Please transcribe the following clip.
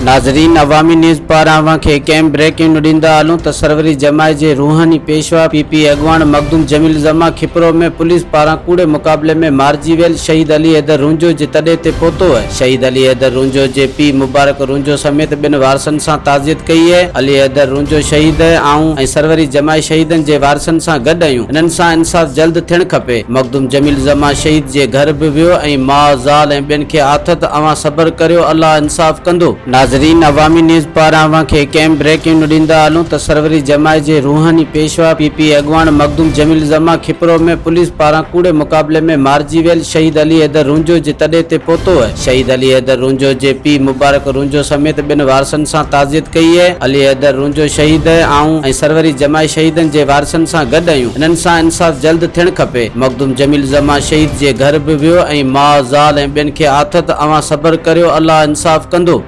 ناظرين عوامي نيوز پاران اوهان کي هڪ اهم بريڪنگ ڏيندا هلون ته سروري جماعت جي روحاني پيشوا پي پي اڳواڻ مخدوم جميل الزمان کپرو ۾ پوليس پاران ڪوڙي مقابلي ۾ مارجي ويل شهيد علي حيدر رونجهو جي تڏي تي پهتو ۽ شهيد علي حيدر رونجهو جي پيء مبارڪ رونجهو سميت ٻين وارثن سان تعزيت ڪئي ۽ علي حيدر رونجهو شهيد ۽ آئون ۽ سروري جماعت شهيدن جي وارثن سان گڏ آهيون انهن سان انصاف جلد ٿيڻ کپي مخدوم جميل الزمان شهيد جي گهر به ويو ۽ ماء، زال ۽ ٻين کي آٿت، اوهان صبر ڪريو، الله انصاف ڪندو. ناظرين عوامي نيوز پاران اوهان کي هڪ اهم بريڪنگ ڏيندا هلون ته سروري جماعت جي روحاني پيشوا پي پي اڳواڻ مخدوم جميل الزمان کپرو ۾ پوليس پاران ڪوڙي مقابلي ۾ مارجي ويل شهيد علي حيدر رونجهو جي تڏي تي پهتو ۽ شهيد علي حيدر رونجهو جي پيء مبارڪ رونجهو سميت ٻين وارثن سان تعزيت ڪئي ۽ علي حيدر رونجهو شهيد ۽ آئون ۽ سروري جماعت شهيدن جي وارثن سان گڏ آهيون انهن سان انصاف جلد ٿيڻ کپي مخدوم جميل الزمان شهيد جي گهر به ويو ۽ ماء، زال ۽ ٻين کي آٿت اوهان صبر ڪريو الله انصاف ڪندو.